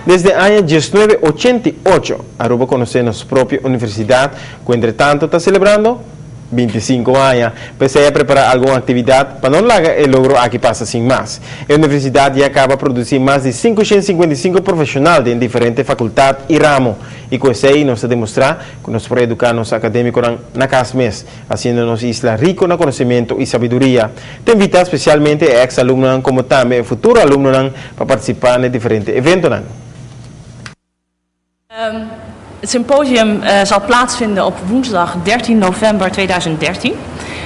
Desde aña 1988, Aruba conoce nos propio universidad, cu entre tanto ta celebrando 25 aña. P'esey a prepara algun actividad pa no laga e logro aki pasa sin mas. E universidad ya caba di produci mas di 555 profesional den diferente facultad y ramo. Y cu esey nos ta demostra cu nos por educa nos academico na cas mes, haciendo nos isla rico na conocimento y sabiduria. Ta invita especialmente ex-alumno como tambe futuro alumno pa participa den diferente evento. Het symposium zal plaatsvinden op woensdag 13 november 2013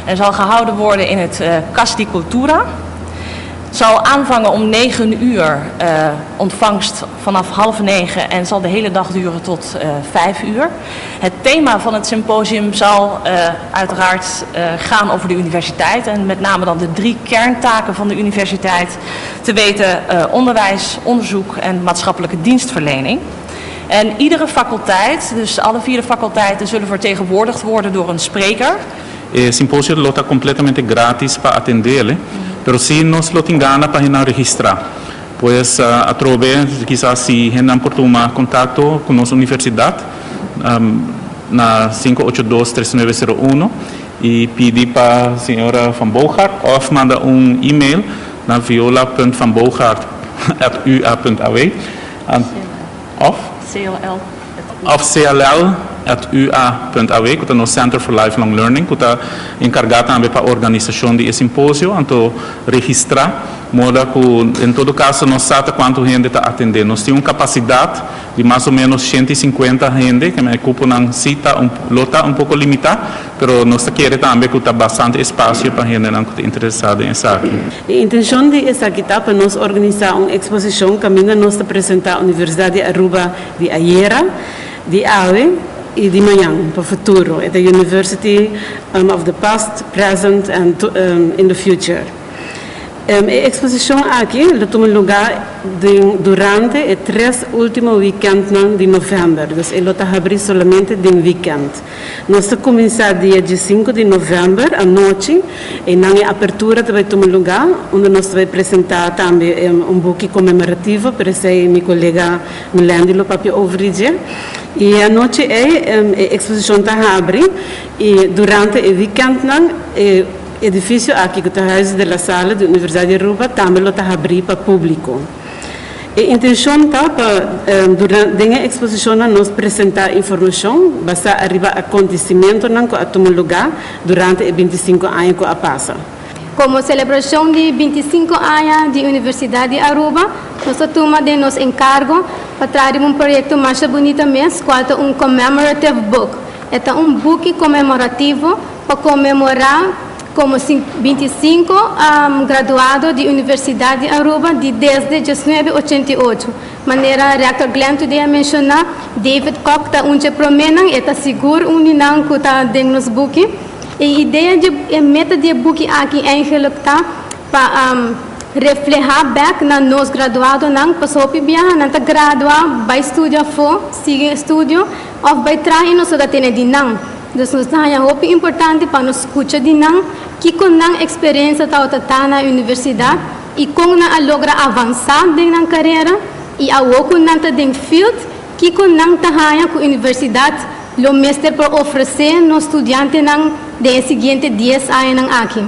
en zal gehouden worden in het Cas di Cultura. Het zal aanvangen om 9 uur, ontvangst vanaf 8.30 en zal de hele dag duren tot 5 uur. Het thema van het symposium zal uiteraard gaan over de universiteit en met name dan de drie kerntaken van de universiteit, te weten onderwijs, onderzoek en maatschappelijke dienstverlening. En iedere faculteit, dus alle vier de faculteiten, zullen vertegenwoordigd worden door een spreker. E simposio lo ta completamente gratis pa atende, pero si nos lo tin gana pa registra. Pues atrobe, kisas si hende por tuma contacto cu nos universidad na 582-3901 y pidi pa señora Van Bogart of manda un e-mail na viola.vanbogart.ua.aw of CLL. Of cll.ua.aw, cu ta nos Center for Lifelong Learning, cu ta encarga tambe pa organisacion di e simposio, anto registra, moda cu en todo caso nos sa cuanto hende ta atende. Nos tin un capacidad di mas o menos 150 hende, cu e cuponan si ta un, lo ta un poco limita, pero nos kier tambe cu ta bastante espacio pa hendenan cu ta interesa den esaki. E intencion di esaki ta pa nos organisa un exposicion caminda nos ta presenta Universidad di Aruba di ayera, di awe y di mañan, pa futuro. The University of the past, present and in the future. E exposicion aki lo tuma luga durante e tres ultimo weekend di november. Dus e ta habri solamente den weekend. Nos ta cuminsa dia 5 di november, anochi, y na apertura tambe ta tuma luga, unda nos ta bay presenta tambe un buki conmemorativo, pa esey mi colega Melandy lo papia over dje. Y anochi e exposicion ta habri y durante e weekend nan, e edificio aki cu ta Huis de la Salle di Universidad di Aruba tambe lo ta habri pa publico. E intencion ta pa durante e exposicion nos presenta informacion basa riba acontecimento cu a tuma luga durante e 25 aña cu a pasa. Como celebracion di 25 aña di Universidad di Aruba, nos a tuma den nos encargo pa traha un proyecto mas bunita mes, cual ta un commemorative book. E ta un book conmemorativo pa conmemora como 25 graduado di Universidad di Aruba di desde 1988. Manera Rector Glenn today a menciona, David Kock ta un di e promenan, e ta sigur un di nan cu ta den nos book. E idea di e meta di book aki eigenlijk ta pa refleha back na nos graduadonan, paso hopi biaha nan ta gradua, bay studia afo, sigui estudio, of bay traha y nos ta tende di nan. Dus nos ta hopi importante pa nos scucha di nan, kico nan experiencia ta na universidad y con nan a logra avansa den nan carera y awo cu nan ta den field, kico nan ta haya cu universidad lo mester por ofrece nos studiantenan den siguiente 10 aña aki.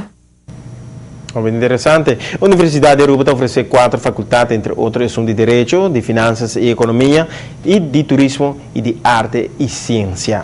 Hopi interesante. Universidad di Aruba ta ofrece cuater facultad, entre otro, un di Derecho, di Finanzas y Economia, y di Turismo y di Arte y Ciencia.